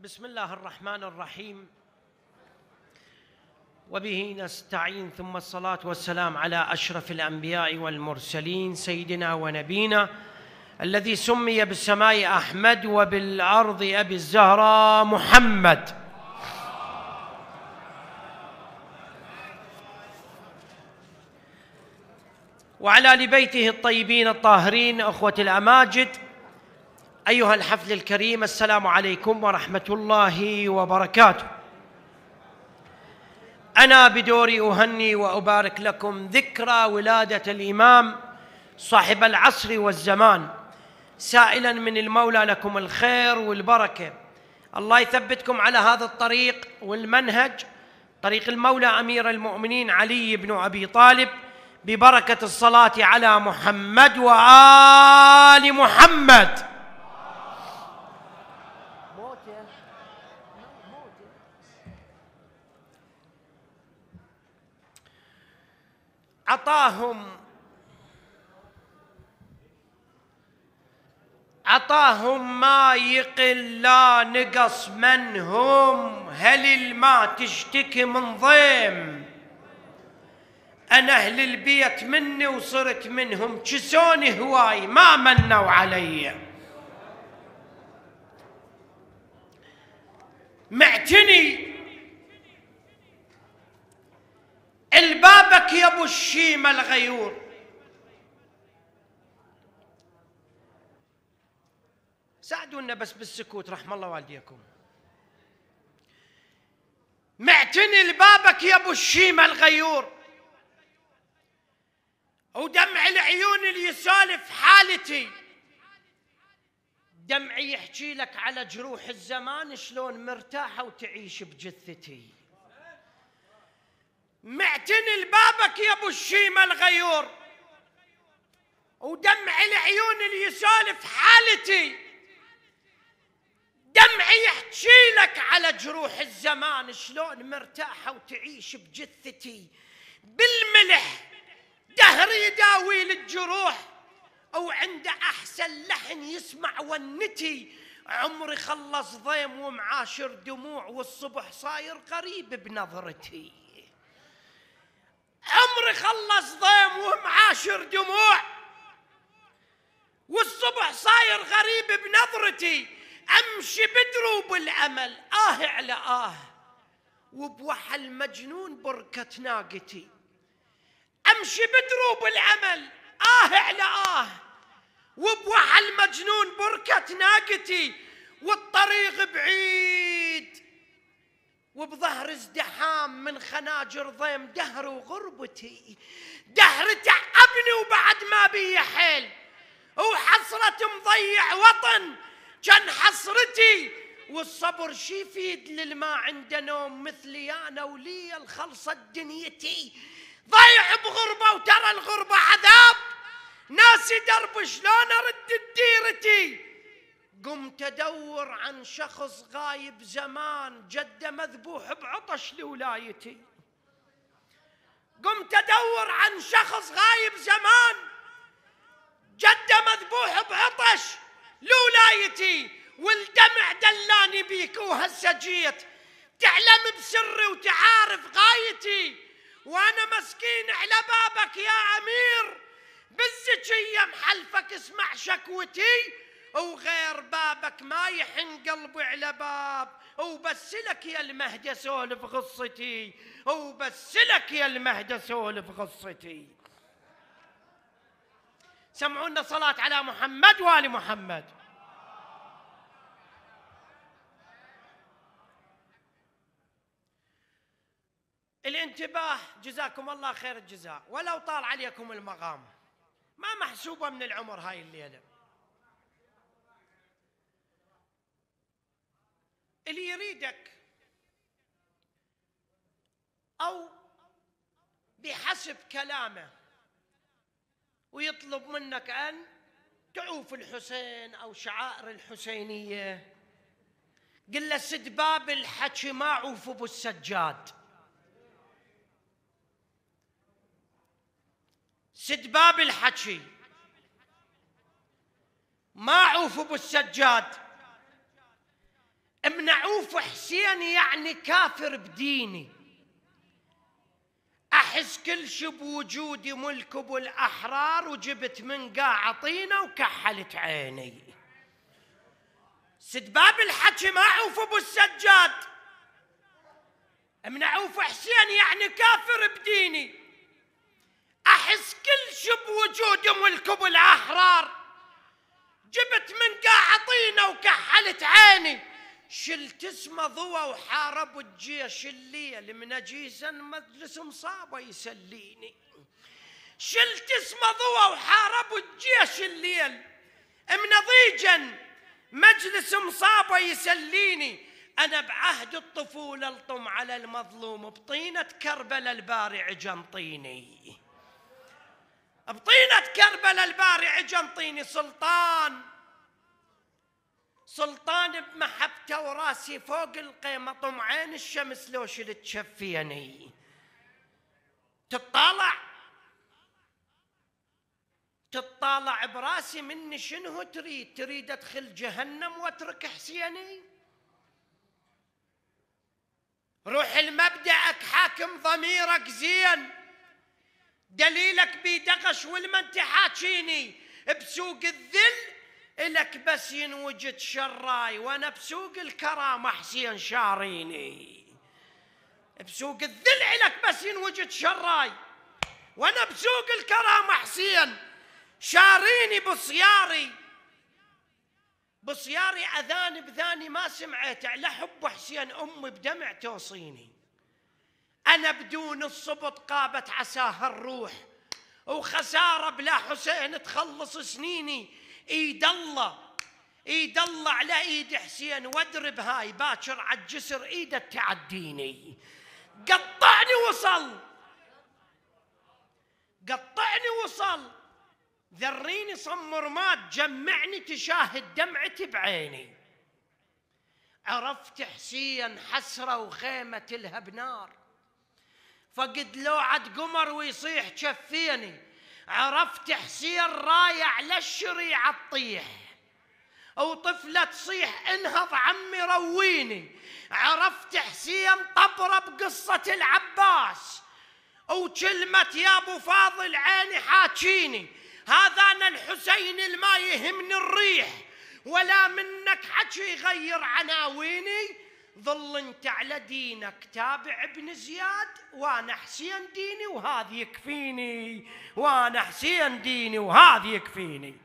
بسم الله الرحمن الرحيم، وبه نستعين، ثم الصلاة والسلام على أشرف الأنبياء والمرسلين سيدنا ونبينا الذي سمي بالسماء أحمد وبالأرض أبي الزهراء محمد، وعلى آل بيته الطيبين الطاهرين. أخوة الأماجد، أيها الحفل الكريم، السلام عليكم ورحمة الله وبركاته. أنا بدوري أهني وأبارك لكم ذكرى ولادة الإمام صاحب العصر والزمان، سائلا من المولى لكم الخير والبركة. الله يثبتكم على هذا الطريق والمنهج، طريق المولى أمير المؤمنين علي بن أبي طالب، ببركة الصلاة على محمد وآل محمد. عطاهم ما يقل لا نقص منهم، هل الما تشتكي من ضيم؟ أنا أهل البيت مني وصرت منهم، كسوني هواي ما منوا علي. معتني البابك يا ابو الشيمة الغيور، ساعدونا بس بالسكوت رحم الله والديكم. معتني البابك يا ابو الشيمة الغيور، ودمع العيون اللي يسولف حالتي، دمعي يحكي لك على جروح الزمان شلون مرتاحة وتعيش بجثتي. معتني البابك يا ابو الشيمة الغيور، ودمع العيون اللي يسولف حالتي، دمعي يحكي لك على جروح الزمان شلون مرتاحة وتعيش بجثتي. بالملح دهر يداوي للجروح، أو عنده أحسن لحن يسمع ونتي. عمري خلص ضيم ومعاشر دموع، والصبح صاير قريب بنظرتي. عمري خلص ضيم ومعاشر دموع، والصبح صاير غريب بنظرتي. أمشي بدروب الأمل آه على وبوحى المجنون بركة ناقتي. أمشي بدروب الأمل على وبوحى المجنون بركة ناقتي. والطريق بعيد وبظهر ازدحام من خناجر ضيم دهر وغربتي. دهر تعبني وبعد ما بي حيل، وحسرة مضيع وطن كان حسرتي. والصبر شي يفيد للما عنده نوم مثلي أنا ولي الخلصة دنيتي. ضيع بغربة وترى الغربة عذاب، ناسي درب شلون أرد ديرتي. قمت أدور عن شخص غايب زمان، جده مذبوح بعطش لولايتي. قمت أدور عن شخص غايب زمان، جده مذبوح بعطش لولايتي. والدمع دلاني بيك وهسه جيت، تعلم بسري وتعارف غايتي. وانا مسكين على بابك يا امير، بالزكية محلفك اسمع شكوتي. وغير بابك ما يحن قلبي على باب، وبس لك يا المهدى سولف قصتي، وبس لك يا المهدى سولف قصتي. سمعونا صلاة على محمد وآل محمد. الانتباه، جزاكم الله خير الجزاء، ولو طال عليكم المقام، ما محسوبة من العمر هاي الليلة. اللي يريدك أو بحسب كلامه ويطلب منك أن تعوف الحسين أو شعائر الحسينية، قل له سد باب الحكي ما عوف أبو السجاد. سد باب الحكي ما عوف أبو السجاد. امنعوه عوف حسين يعني كافر بديني، أحس كل شي بوجودي ملك أبو الأحرار، وجبت من قاع طينة وكحلت عيني. سدباب الحكي ما عوف أبو السجاد، من عوف حسين يعني كافر بديني، أحس كل شي بوجودي ملك أبو الأحرار، جبت من قاع طينة وكحلت عيني. شلت اسمه ضوى وحاربوا الجيش الليل، من اجيزا مجلس مصابه يسليني. شلت اسمه ضوى وحاربوا الجيش الليل، من ضيجا مجلس مصابه يسليني. انا بعهد الطفوله الطم على المظلوم، بطينه كربلاء البارع جنطيني، بطينه كربلاء البارع جنطيني. سلطان بمحبته وراسي فوق القيمة، طمعين الشمس لو شلت شفيني. تطالع براسي مني شنو تريد ادخل جهنم واترك حسيني؟ روح لمبدأك حاكم ضميرك زين، دليلك بيدغش والما انت حاكيني. بسوق الذل إلك بس ينوجد شراي، وانا بسوق الكرامة حسين شاريني. بسوق الذل إلك بس ينوجد شراي، وانا بسوق الكرامة حسين شاريني. بصياري اذان بذاني ما سمعت، على حب حسين امي بدمع توصيني. انا بدون الصبط قابت عساها الروح، وخسارة بلا حسين تخلص سنيني. ايد الله على ايد حسين، وادرب هاي باكر عالجسر ايده تعديني. قطعني وصل ذريني صمر مات، جمعني تشاهد دمعتي بعيني. عرفت حسين حسرة وخيمة لها بنار، فقد لوعة قمر ويصيح شفيني. عرفت حسين رايع للشريعة تطيح، أو طفلة تصيح انهض عمي رويني. عرفت حسين طبرة بقصة العباس، أو كلمة يا أبو فاضل عيني حاكيني. هذا أنا الحسين الما يهمني الريح، ولا منك حكي يغير عناويني. ظل انت على دينك تابع ابن زياد، وانا حسين ديني وهذا يكفيني، وانا حسين ديني وهذا يكفيني.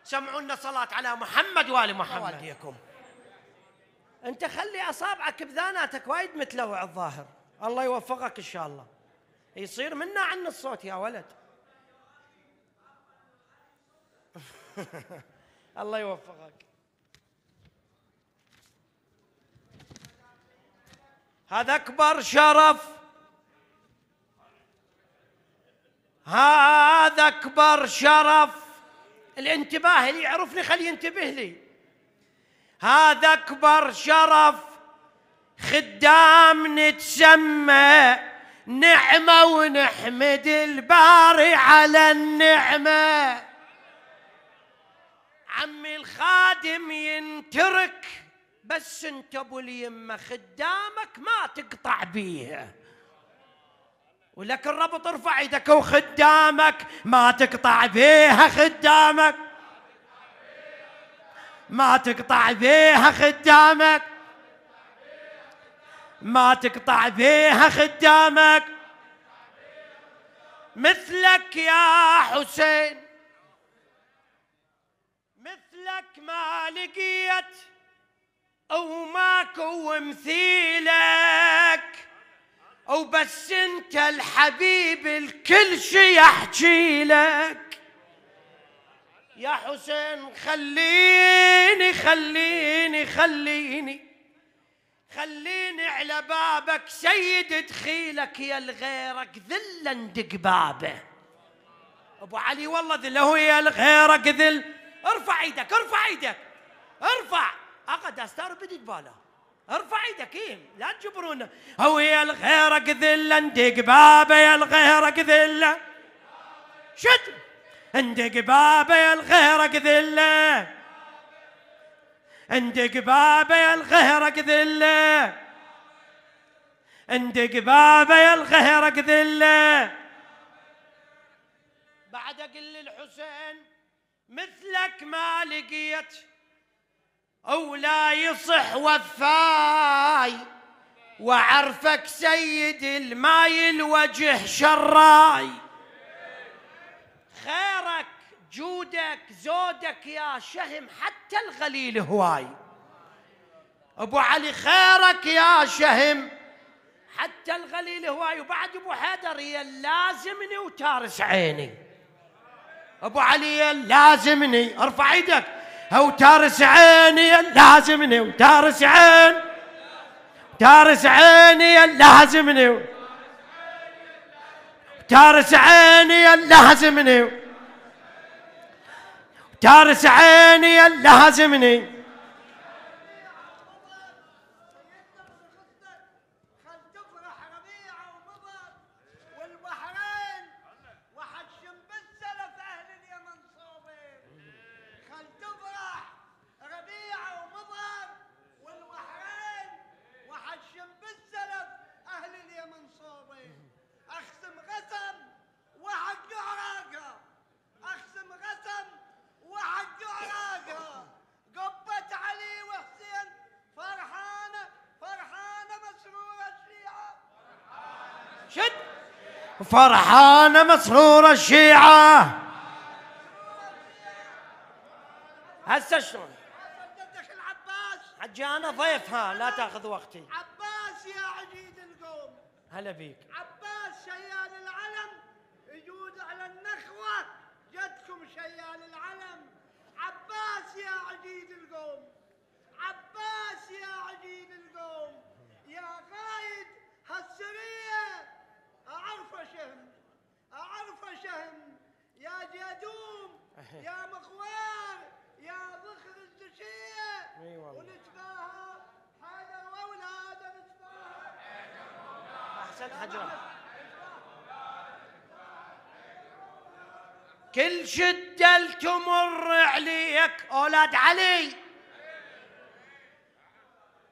سمعوا لنا صلاة على محمد وآل محمد. والديكم انت خلي اصابعك بذاناتك وايد متلوع الظاهر، الله يوفقك ان شاء الله. يصير منا عن الصوت يا ولد. الله يوفقك. هذا أكبر شرف، هذا أكبر شرف. الانتباه اللي يعرفني خلي ينتبه لي. هذا أكبر شرف، خدام نتسمى نعمة، ونحمد الباري على النعمة. عمي الخادم ينترك، بس انت ابو اليمه خدامك ما تقطع بيها. ولك الربط ارفع يدك، وخدامك ما تقطع بيها. خدامك ما تقطع بيها، خدامك ما تقطع بيها. خدامك مثلك يا حسين، مثلك ما لقيت أو ماكو مثيلك، أو بس أنت الحبيب الكل شي يحكي لك. يا حسين خليني خليني خليني خليني على بابك سيد دخيلك، يا الغيرك ذل اندق بابه. أبو علي والله ذل، هو يا الغيرك ذل. ارفع ايدك ارفع ايدك ارفع. أقعد أستار بدي جباله. ارفع ايدك، ايه لا تجبرونا. هو يا الغيرك ذل اندق بابه، يا الغيرك ذل شد اندق بابه، يا الغيرك ذل اندق بابه يا الغهرك ذله، اندق بابه يا الغهرك ذله. بعد اقول للحسين مثلك ما لقيت ولا يصح وفاي، وعرفك سيد الماي الوجه شراي. خيرك جودك زودك يا شهم حتى الغليل هواي. ابو علي خيرك يا شهم حتى الغليل هواي. وبعد ابو حيدر يلازمني وتارس عيني. ابو علي يلازمني، ارفع ايدك، هو تارس عيني يلازمني وتارس عين، تارس عيني يلازمني، تارس عيني يلازمني، تارس عيني يلازمني. شد فرحانة مسرورة الشيعة. هسه شلون؟ جدك العباس حجي أنا ضيف، ها لا تاخذ وقتي. عباس يا عجيد القوم، هلا بيك. عباس شيال العلم يجود على النخوة، جدكم شيال العلم. عباس يا عجيد القوم، عباس يا عجيد القوم، يا قايد هالسرية أعرف شهم، أعرف شهم، يا جدوم يا مخوار يا ذخر الزشية. ونتباهى حيدر وأولاده، نتباهى أحسن حجر. كل شدة تمر عليك أولاد علي،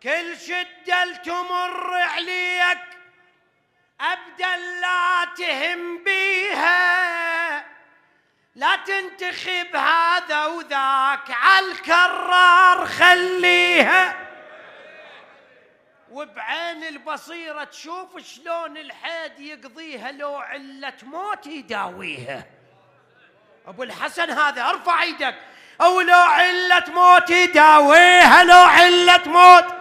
كل شدة تمر عليك أبدا لا تهم بيها، لا تنتخب هذا وذاك عالكرار خليها. وبعين البصيرة تشوف شلون الحيد يقضيها، لو علة موت يداويها. أبو الحسن هذا ارفع ايدك، أو لو علة موت يداويها، لو علة موت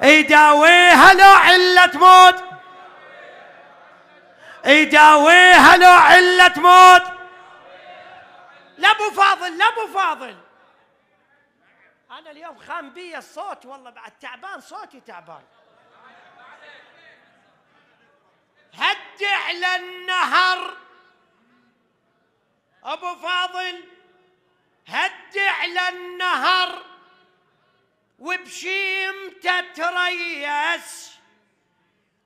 يداويها، لو علة موت يداويها، لو علة موت. لا ابو فاضل، لا ابو فاضل، انا اليوم خام بي الصوت، والله بعد تعبان، صوتي تعبان. هد على النهر ابو فاضل، هد على النهر وبشيمته تريس،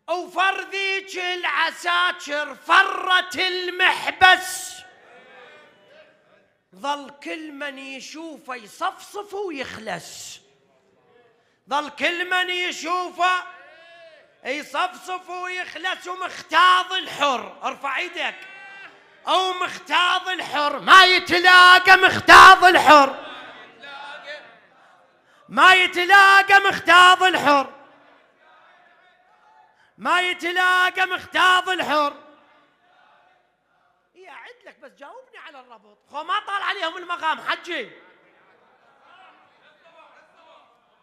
وفرذيك العساكر فرت المحبس. ظل كل من يشوفه يصفصف ويخلس، ظل كل من يشوفه يصفصف ويخلس. ومختاض الحر، ارفع ايدك، او مختاض الحر ما يتلاقى، مختاض الحر ما يتلاقى، مختاض الحر ما يتلاقى، مختاض الحر. اي اعد لك بس جاوبني على الربط، خو ما طال عليهم المقام حجي.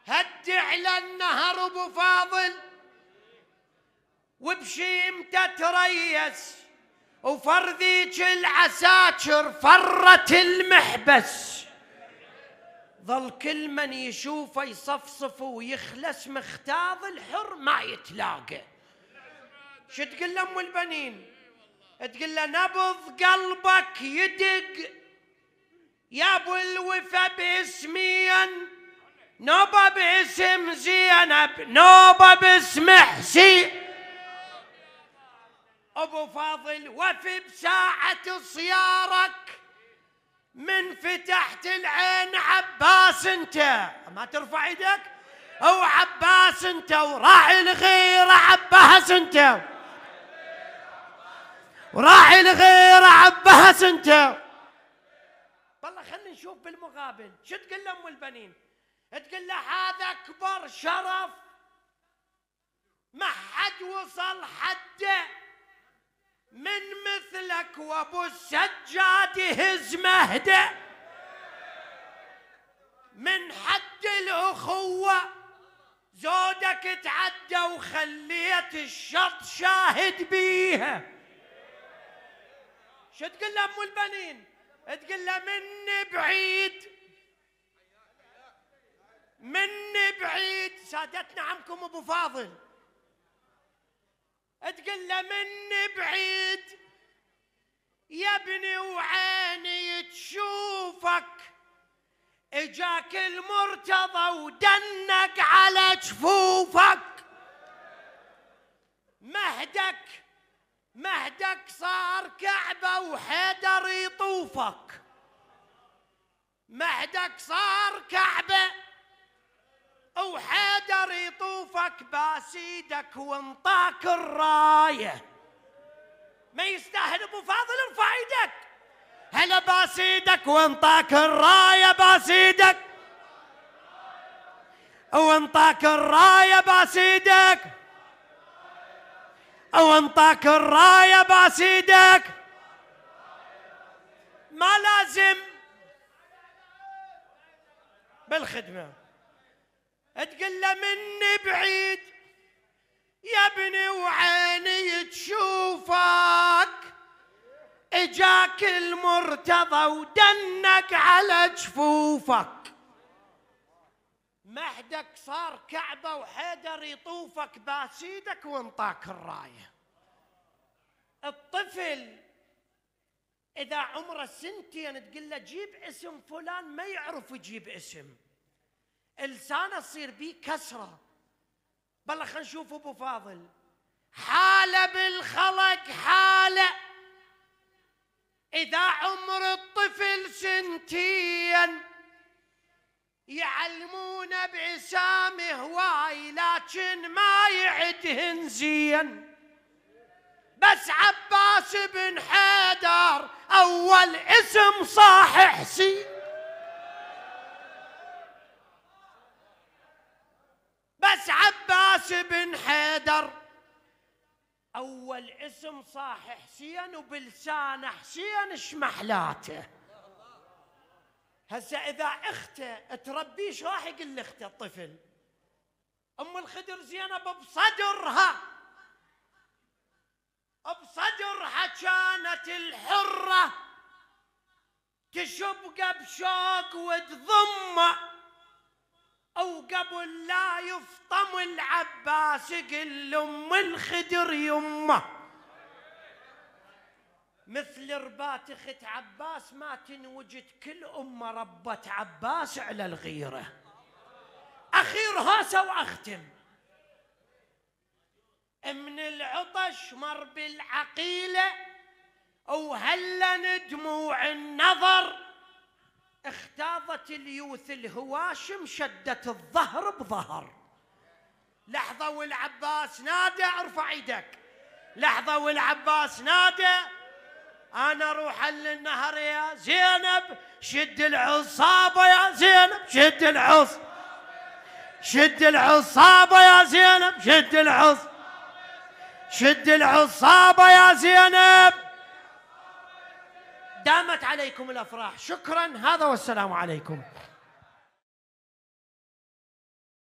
هد على النهر ابو فاضل وبشيمته تريس، وفرذيك العساكر فرت المحبس. ظل كل من يشوفه يصفصف ويخلس، مختاض الحر ما يتلاقى. شو تقول لأم البنين؟ تقول له نبض قلبك يدق يا ابو الوفا باسميا، نوبه باسم زينب، نوبه باسم حسين. ابو فاضل وفي بساعة صيارك من فتحت العين عباس انت، ما ترفع ايدك، او عباس انت وراعي الغيرة عباس انت، وراعي الغيرة عباس انت. والله خلينا نشوف بالمقابل شو تقول لأم البنين. تقول له هذا اكبر شرف ما حد وصل حده من مثلك، وابو السجاد يهز مهده من حد الاخوه، زودك تعدى وخليت الشط شاهد بيها. شو تقول له ام البنين؟ تقول له مني بعيد، مني بعيد سادتنا عمكم ابو فاضل، تقول له مني بعيد يا ابني وعيني تشوفك، اجاك المرتضى ودنك على جفوفك، مهدك صار كعبة وحيدر يطوفك، مهدك صار كعبة وحيدر يطوفك، باسيدك وانطاك الراية. ما يستاهل ابو فاضل ارفع ايدك. هلا باسيدك وانطاك الراية، باسيدك وانطاك الراية، باسيدك وانطاك الراية، باسيدك. ما لازم بالخدمة. تقول له مني بعيد يا ابني وعيني تشوفك، اجاك المرتضى ودنك على جفوفك، مهدك صار كعبة وحيدر يطوفك، باسيدك وانطاك الراية. الطفل إذا عمره سنتين تقول له جيب اسم فلان ما يعرف يجيب اسم، لسانه تصير بيه كسرة. بالله خلينا نشوف ابو فاضل حاله بالخلق حاله، إذا عمر الطفل سنتين يعلمونه بأسامي هواي لكن ما يعدهن زين، بس عباس بن حيدر أول اسم صاح حسين، بس عباس بن حيدر أول اسم صاح حسين، وبلسان حسين شمحلاته. هسه إذا أخته تربيه شو راح يقول لأخته الطفل؟ أم الخدر زينب بصدرها كانت الحرة تشبقه بشوق وتضمه، أو قبل لا يفطم العباس قل لأم الخدر يمه، مثل ربات اخت عباس ما تنوجد، كل امه ربت عباس على الغيره. اخير هاسه واختم. من العطش مر بالعقيله وهلن دموع النظر، اختاضت اليوث الهواشم شدت الظهر بظهر. لحظه والعباس نادى، ارفع يدك. لحظه والعباس نادى أنا أروح للنهر يا زينب، شد العصابة يا زينب، شد العصابة يا زينب، شد العصابة يا زينب. دامت عليكم الأفراح. شكرا، هذا والسلام عليكم.